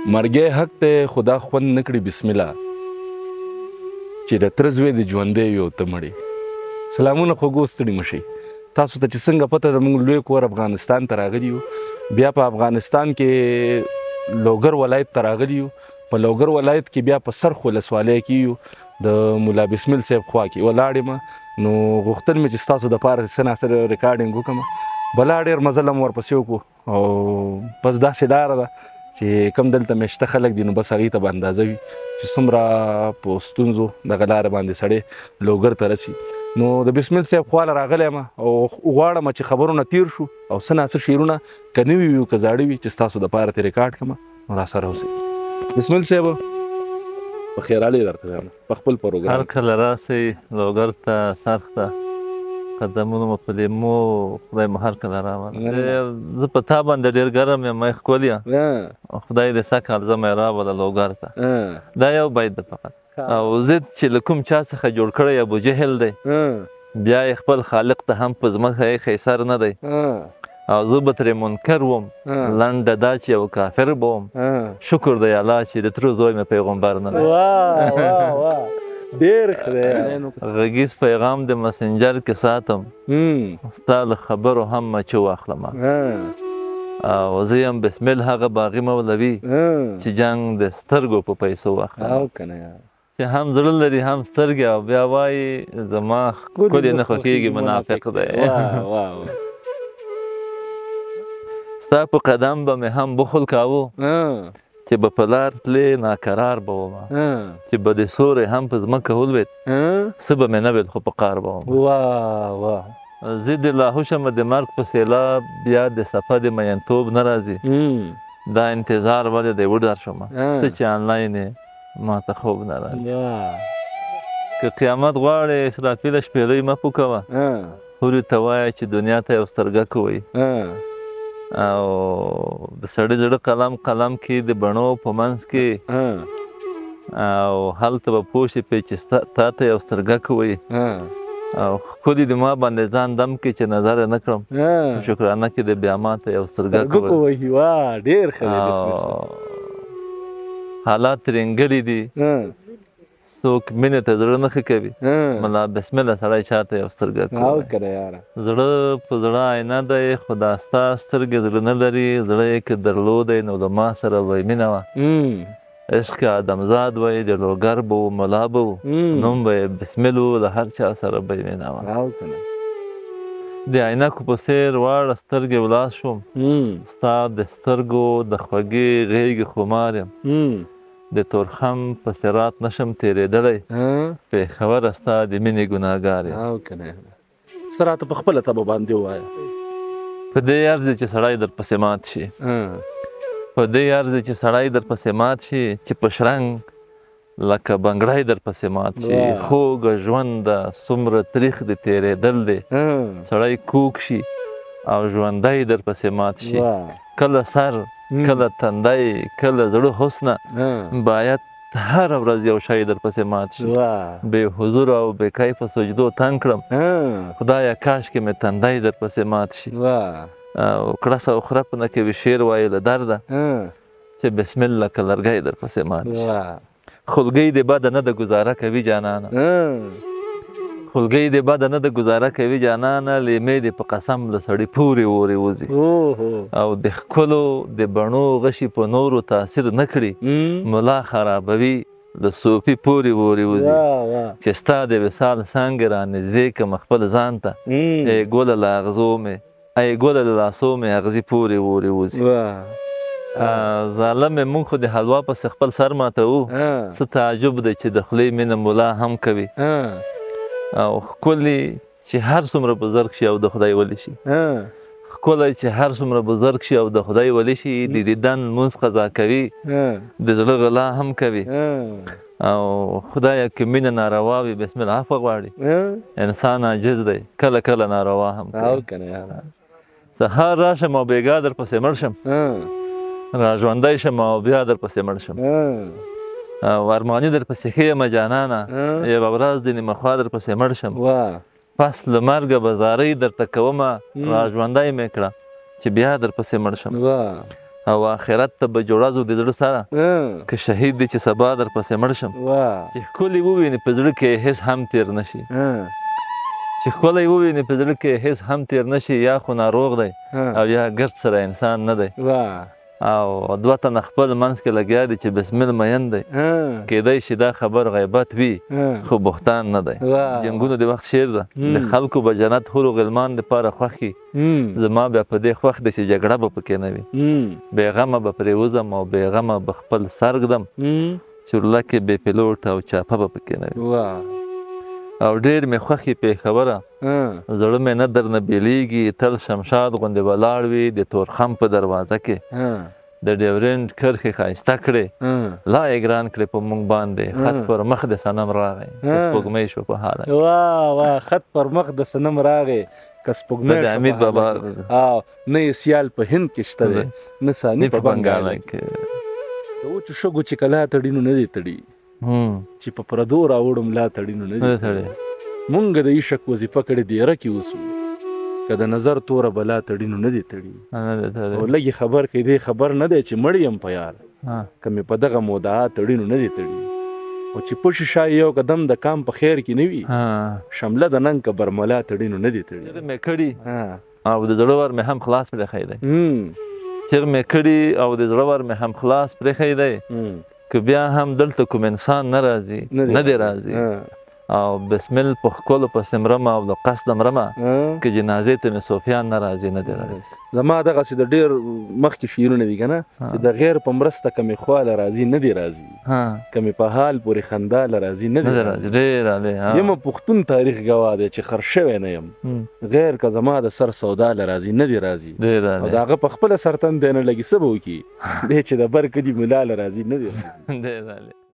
مرګی حق دی خدا خوند نه کړي بسم الله چې د تره زوی دې ژوندی وي او ته مړې. سلامونه خوږو، ستړي مه شئ. تاسو ته چې څنګه پته ده، موږ لوی کور افغانستان ته راغلي یو. بیا په افغانستان کې لوګر ولایت ته راغلي یو. په لوګر ولایت کې بیا په څرخ ولسوالۍ کې یو، د ملا بسمل صاحب خوا کې ولاړ یم. نو غوښتل مې چې ستاسو دپاره څه ناڅه recording وکړم. بلا ډېر مزل هم ورپسې وکړو او بس داسې لاره ده چې کم دلته مېشته خلک دي، نو بس هغوی ته به اندازه وي چې څومره په ستونزو دغه لاره باندې سړی لوګر ته رسي. نو د بسمل صاحب خوا له راغلی یم او غواړم چې خبرونه تیر شو او څه ناڅه شعرونه که نوي وي او که زاړه وي چې ستاسو دپاره ترې ریکارډ کړم، نو راسره اوسئ. بسمل صاحب په خیرالې درته وایم په خپل پروګرام. هر کله راسئ لوګر ته، څرخ ته، قدمونه مو په لیمو، خدای مو هر کله راوله. زه په تا باندې ډېر ګرم یم، ای ښکلیه، خدای دې سږ کال زه مې راوله لوګر ته. دا یو بیت ده فقط. او ضد چې له کوم چا څخه جوړ کړی ابو جهل دی، بیا یې خپل خالق ته هم په ځمکه یې قیصر نه دی. او زه به ترې منکر وم، لنډه دا چې یو کافر به وم. شکر دی الله چې د تره زوی مې پیغمبر نه دی. واه واه واه، ډېر ښه دی. غږیز پیغام د مسنجر کې ساتم، ستا له خبرو هم مچو واخلم. او زه یم بسمل هغه باغي مولوي چې جنګ د سترګو په پیسو واخلم. چې هم زړه لري هم سترګې، او بیا وایي زما ښکلې نه خوښېږي، منافق دی. ستا په قدم به مې هم بخل کاوه، چې به په لار تلې ناکرار به وم، چې به د سوری هم په ځمکه ولوېد، څه به مې نه ویل خو په قار به وم. زه د لاهو شمه د مرګ په سیلاب، بیا د صفه د مینتوب نه راځي. دا انتظار ولې دی وډار شوم، ته چې آنلاین یې ما ته خوب نه راځي. که قیامت غواړې اسرافیله شپېلۍ مه پوکوه، هورې ته وایه چې دنیا ته یو سترګک وایي. او د سړي زړه قلم قلم کې د بڼو په منځ کې، او هلته به پوه شي پې چې تا ته یو سترګک وایي. او ښکلي د ما باندې ځان دم کې چې نظر یې نه کړم، شکرانه کې د بیا ما ته یو سترګک وایي. واه ډېر ښه دی. حالات ترینګلي دي، څوک مینې ته زړه نه ښه کوي. ملا بسمله سړی چاته یو سترګک وایي. زړه په زړه آینه دی، خو دا ستا سترګې زړه نه لري. زړه یې که درلودی نو له ما سره به یې مینه وه. عشق آدمزاد وای، د لوګر به و، ملا به و، نوم به یې بسمل و، له هر چا سره به یې مینه وه. د عینکو په څېر واړه سترګې ولاس شوم، ستا د سترګو د خوږې غېږې خمار یم. د تورخم په صراط نشم تېرېدلی، پېښوره ستا د مینې ګناهګار یم. څه راته په خپله تبه باندې ووایه. په دې ارزي چې سړی در پسې مات شي، په دې ارزي چې سړی در پسې مات شي، چې په شرنګ لکه بنګړی در پسې مات شي. خوږه ژونده څومره تریخ دې تېرېدل دی، سړی کوږ شي او ژوندی در پسې مات شي. کله سر، کله تندی، کله زړه حسنه، باید هره ورځ یو شی در پسې مات شي. بې حضوره او بې کیفه سجدو تنګ کړم، خدایه کاش کې مې تندی در پسې مات شي. او کړس او خرپ نه کوي شعر وایي له درده، چې بسم الله که لرګی در پسې مات شي. خولګۍ دې بده نه ده ګزاره کوي جانانه، خولګۍ دې بده نه ده ګزاره کوي جانانه، لیمې دې په قسم له سړي پورې اورې وځي. او د ښکلو د بڼو غشي په نورو تاثیر نه کړي، ملا خرابوي له صوفي پورې اورې وځي. چې ستا د وصال څنګه رانږدې کړم خپل ځان ته، ای ګله له اغزو مې، ای ګله له لاسو مې اغزي پورې اورې وځي. ظالم مونږ خو د حلوا پسې خپل سر ماتوو، څه تعجب دی چې د خولې مینه ملا هم کوي. او ښکلي چې هر څومره بزرګ شي او د خدای ولي شي، ښکلی چې هر څومره بزرګ شي او د خدای ولي شي، د دیدن لمونځ قضا کوي، د زړه غلا هم کوي. او خدایه که مینه ناروا وي بسم الله عفوه غواړي، انسان عاجز دی، کله کله ناروا هم کوي. سهار راشم او بېګا در پسې مړ شم، را ژوندی شم او بیا در پسې مړ شم. او ارماني در پسې ښه یمه جانانه، یوه ورځ د نیمه خوا در پسې مړ شم. پس له مرګه به زارۍ درته کومه، را ژوندی مې کړه چې بیا در پسې مړ شم. او آخرت ته به جوړه ځو د زړه سره، که شهید دی چې سبا در پسې مړ شم، چې ښکلی وویني په زړه کې هېڅ هم تېر نه شي، چې ښکلی وویني په زړه کې هېڅ هم تېر نه شي، یا خو ناروغ دی او یا ګرد سره انسان نه دی. او دوه تنه خپل منځ کې لګیا دي چې بسمل مین دی، کیدای شي دا خبر غیبت وي خو بهتان نه دی. جنګونو د وخت شعر ده، د خلکو به جنت حورو غلمان دپاره خوښي، زما بیا په دې خوښ دی چې جګړه به پکې نه وي، بې غمه به پرې وځم او بې غمه به خپل سر ږدم، چورلکې بې پیلوټ او چاپه به پکې نه وي. او ډېر مې خوښي پېښوره، زړه مې نه درنه بېلېږي، تل شمشاد غوندې ولاړ وي د تورخم په دروازه کې، د ډیورنډ کرښې ښایسته کړې، لا یې ګران کړې په موږ باندې، خط پر مخ د صنم راغی که سپوږمۍ شو په حاله. واه واه، خط پر مخ د صنم راغی که سپوږمۍ شو. د حمید بابا. نه یې سیال په هند کې شته دی، نه ثاني په بنګاله کې. د وچو شګو چې کلا تړي نو نه دی تړي، چې په پردو راوړم لا تړي نو نه دی تړي. مونږ د عشق وظیفه کړې دیره کې اوسو، که د نظر توره بلا تړي نو نه دی تړي. او لږې خبر کې دی خبر نه دی چې مړ یم په یار، که مې په دغه مدعا تړي نو نه دی تړي. او چې پشي شا یو قدم د کام په خیر کې نه وي، شمله د ننګ که برملا تړي نو نه دی تړي. چیغې مې کړي او د زړه ور مې هم خلاص پرېښی دی، چیغې مې کړي او د زړه ور مې هم خلاص پرېښی دی، که بیا هم دلته کوم انسان نه راځي، نه دی راځي، او بسمل په ښکلو پسې مرمه او له قصده مرمه، که جنازې ته مې صوفیان نه راځي، نه دی راځي. زما دغسې د ډېر مخکې شعرونه دي که نه، چې د غیر په مرسته که مې خواله راځي، نه دی راځي، که مې په حال پورې خندا له راځي، نه دی راځي. ډېر عالي. یمه پښتون تاریخ ګواه دی چې خر شوی نه یم، غیر که زما د سر سودا له راځي، نه دی راځي. او د هغه په خپله سرتن دی نه لګي، څه به وکړي دی چې د بر کلي ملا له راځي، نه دی راځي. ډېر عالي.